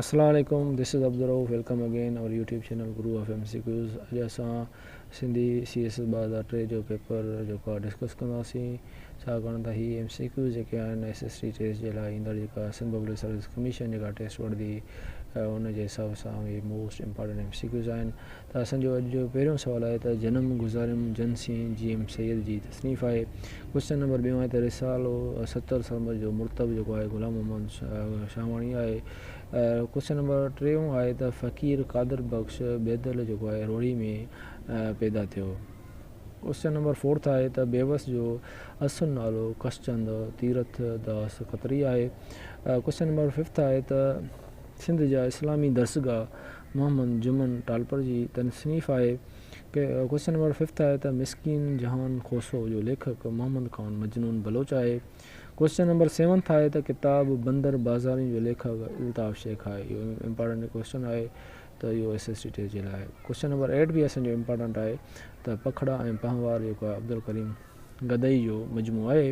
اسلام عليڪم this is Abdul Rauf welcome again our YouTube channel Guru of M C Qs اڄ اسان Sindhi C S S 2003 جو paper جيڪو آهي ڊسڪس ڪنداسين ڇاڪاڻ ته هي ايم سي ڪيوز جيڪي آهن ايس ايس ٽي ٽيسٽ جي لاء ايندڙ جيڪا سنڌ پبلڪ سروس ڪميشن جيڪا ٽيسٽ وٺندي ان جي حساب سان هي most important M C Qs آهن ته اسان جو اڄ جو پهريون سوال آهي ته جنم گذاريم جن سين جي ايم سيد جي تصنيف آهي. ڪوئسچن نمبر ٻيون آهي ته رسالو ستر سرمد جو مرتب جيڪو آهي غلام محمد شاهواڻي آهي. ڪوئسچن نمبر ٽيون آهي ته فقير قادر بخش بيدل جيڪو آهي روهڙي ۾ پيدا ٿيو. ڪوئسچن نمبر فورٿ آهي ته بيوس جو اصل نالو ڪشچند تيرٿ داس کتري آهي. ڪوئسچن نمبر ففٿ آهي ته سنڌ جا اسلامي درسگاهه محمد جمن ٽالپر جي تصنيف آهي. ڪوئسچن نمبر ففٿ آهي ته مسڪين جهان کوسو جو ليکڪ محمد خان مجنون بلوچ آهي. ڪوئسچن نمبر سيونٿ آهي ته ڪتاب بندر بازارين جو ليکڪ الطاف شيخ آهي. اهو امپارٽنٽ ڪوئسچن آهي ته اهو ايس ايس ٽي ٽيسٽ جي لاء آهي. ڪوئسچن نمبر ايٽ به اسان جو امپارٽنٽ آهي ته پکڙا ۽ پهنوار جيڪو آهي عبدالڪريم گدئي جو مجموعو آهي.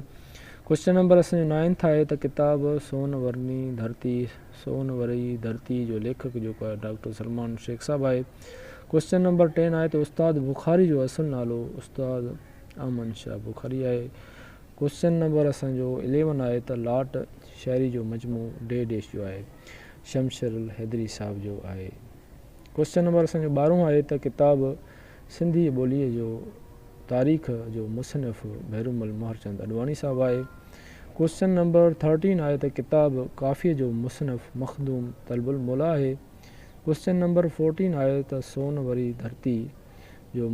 ڪوئسچن نمبر اسان جو نائنٿ آهي ته ڪتاب سون ورني ڌرتي سون ورئي ڌرتي جو ليکڪ جيڪو آهي ڊاڪٽر سلمان شيخ صاحب آهي. ڪوئسچن نمبر ٽين آهي ته استاد بخاري جو اصل نالو استاد احمد شاهه بخاري آهي. ڪوئسچن نمبر اسان جو اليون آهي ته لاٽ شاعري جو مجموعو ڊي ڊيش جو آهي شمشير الحيدري صاحب جو آهي. ڪوئسچن نمبر اسان جو ٻارهون آهي ته ڪتاب سنڌي ٻوليء جو تاريخ جو مصنف ڀيرومل مهرچند اڏواڻي صاحب آهي. ڪوئسچن نمبر ٿرٽين آهي ته ڪتاب ڪافيء جو مصنف مخدوم طلب الموليٰ آهي. ڪوئسچن نمبر فورٽين آهي ته سون وري ڌرتي جو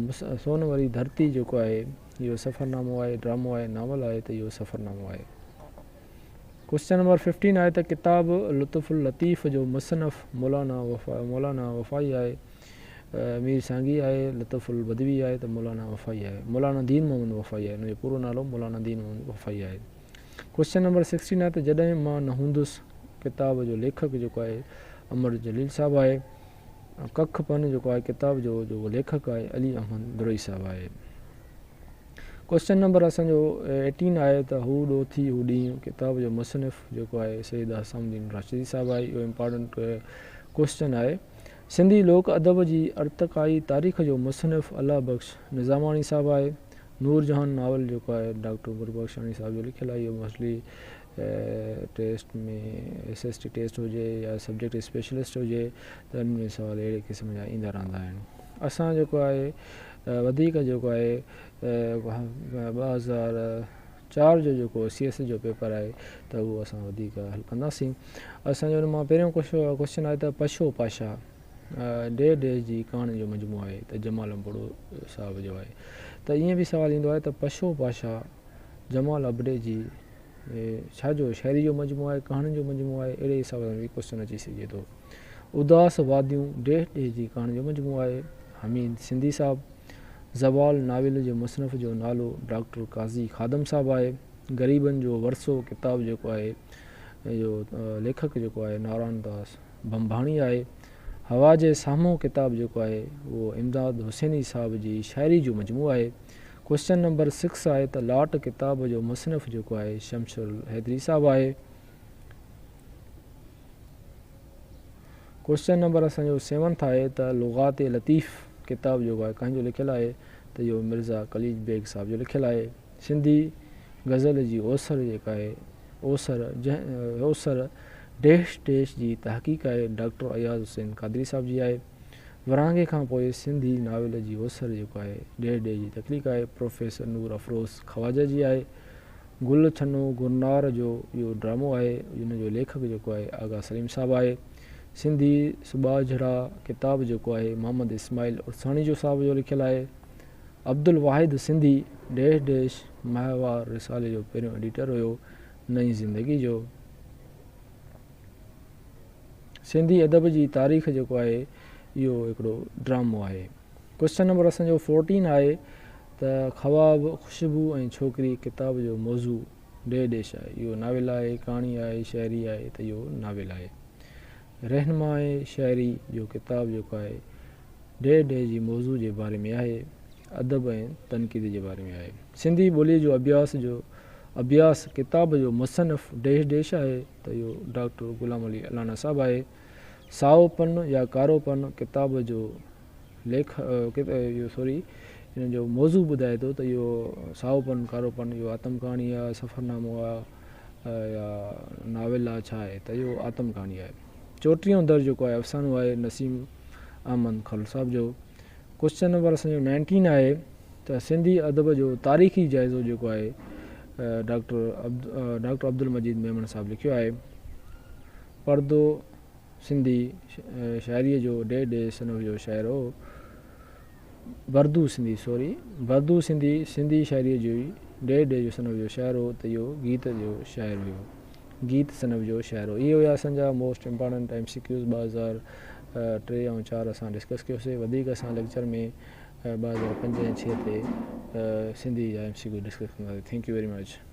سون وري ڌرتي جيڪو آهي اهو سفرنامو آهي، ڊرامو آهي، ناول آهي ته اهو سفرنامو آهي. ڪوئسچن نمبر ففٽين آهي ته ڪتاب لطف اللطيف جو مصنف مولانا وفا مولانا وفائي آهي. مير سانگي آهي، لطف البدوي آهي ته مولانا وفائي آهي. مولانا دين محمد وفائي آهي. ان جو پورو نالو مولانا دين محمد وفائي آهي. ڪوئسچن نمبر سڪسٽين آهي ته جڏهن مان نه هوندس ڪتاب جو ليکڪ جيڪو آهي امر جليل صاحب آهي. ڪک پن جيڪو آهي ڪتاب جو جيڪو ليکڪ آهي علي احمد بروهي صاحب آهي. ڪوئسچن نمبر اسان جو ايٽين آهي ته هو ڏوٿي هو ڏينهن ڪتاب جو مصنف جيڪو آهي سيد حسام الدين راشدي صاحب آهي. اهو امپارٽنٽ ڪوئسچن آهي. سنڌي لوڪ ادب جي ارتقائي تاريخ جو مصنف الله بخش نظاماڻي صاحب آهي. نور جهان ناول جيڪو آهي ڊاڪٽر گربخشاڻي صاحب جو لکيل آهي. اهو mostly test ۾ S S T test هجي يا سبجيڪٽ اسپيشلسٽ هجي ته ان ۾ سوال اهڙي قسم جا ايندا رهندا آهن. اسان جيڪو آهي وڌيڪ جيڪو آهي 2004 جو جيڪو سي ايس جو پيپر آهي ته اهو اسان وڌيڪ حل ڪنداسين. اسان جو ان مان پهريون ڪوشچن آهي ته پشو پاشا ڊي ڊيش جي ڪهاڻين جو مجموعو آهي ته جمال ابڙو صاحب جو آهي ته ائين به سوال ايندو آهي ته پشو پاشا جمال ابڙي جي ڇا جو شاعري جو مجموعو آهي ڪهاڻين جو مجموعو آهي اهڙي حساب سان به ڪوشچن اچي سگهي ٿو. اداس واديون ڊيش ڊيش جي ڪهاڻين جو مجموعو آهي حميد سنڌي صاحب. زوال ناول جي مصنف جو نالو ڊاڪٽر قاضي خادم صاحب آهي. غريبن جو ورثو ڪتاب جيڪو آهي جو ليکڪ جيڪو آهي نارائڻ داس ڀمڀاڻي آهي. هوا جي سامهون ڪتاب جيڪو آهي اهو امداد حسيني صاحب جي شاعري جو مجموعو آهي. ڪوئسچن نمبر سڪس آهي ته لاٽ ڪتاب جو مصنف جيڪو آهي شمس الحيدري صاحب آهي. ڪوئسچن نمبر اسان جو سيونٿ آهي ته لغات لطيف ڪتاب جيڪو آهي ڪنهن جو لکيل آهي ته اهو مرزا قليچ بيگ صاحب جو لکيل آهي. سنڌي غزل جي اوسر جيڪا آهي اوسر جنهن اوسر ڊيش ڊيش جي تحقيق آهي ڊاڪٽر اياز حسين قادري صاحب جي آهي. ورهاڱي کان پوء سنڌي ناول جي اوسر جيڪو آهي ڊيش ڊيش جي تخليق آهي پروفيسر نور افروز خواجه جي آهي. گل ڇنو گرنار جو اهو ڊرامو آهي ان جو ليکڪ جيڪو آهي آغا سليم صاحب آهي. سنڌي سٻاجهڙا ڪتاب جيڪو آهي محمد اسماعيل عرساڻي جو صاحب جو لکيل آهي. عبدالواحد سنڌي ڊيش ڊيش ماهوار رسالي جو پهريون ايڊيٽر هيو نئين زندگي جو. سنڌي ادب جي تاريخ جيڪو آهي اهو هڪڙو ڊرامو آهي. ڪوئسچن نمبر اسان جو فورٽين آهي ته خواب، خوشبو ۽ ڇوڪري ڪتاب جو موضوع ڊي ڊيش آهي. اهو ناول آهي، ڪهاڻي آهي، شاعري آهي ته اهو ناول آهي. رهنماء شاعري جو ڪتاب جيڪو آهي ڊي ڊيش جي موضوع جي باري ۾ آهي، ادب ۽ تنقيد جي باري ۾ آهي. سنڌي ٻوليء جو اڀياس جو اڀياس ڪتاب جو مصنف ڊيش ڊيش آهي ته اهو ڊاڪٽر غلام علي الانا صاحب آهي. سائو پن يا ڪارو پن ڪتاب جو ليک اهو سوري ان جو موضوع ٻڌائي ٿو ته اهو سائو پن ڪارو پن اهو آتم ڪهاڻي آهي سفرنامو آهي يا ناول آهي ڇا آهي ته اهو آتم ڪهاڻي آهي. چوٽيهون در جيڪو آهي افسانو آهي نسيم احمد کل صاحب جو. ڪوشچن نمبر اسان جو نائنٽين آهي ته سنڌي ادب جو تاريخي جائزو جيڪو آهي ڊاڪٽر ڊاڪٽر عبدالمجيد ميمڻ صاحب لکيو آهي. پردو سنڌي شاعريء جو ڊي ڊي صنف جو شاعر هو. بردو سنڌي سوري بردو سنڌي سنڌي شاعريء جو ئي ڊي ڊي جو صنف جو شاعر هو ته اهو گيت جو شاعر هيو. گيت صنف جو شاعر هو. اهي هيا اسان جا most important M C Qs 2003 ۽ 4 اسان ڊسڪس ڪيوسي. وڌيڪ اسان ليڪچر ۾ 2005 ۽ 6 تي سنڌي جا ايم سي ڪيوز ڊسڪس ڪنداسين. Thank you very much.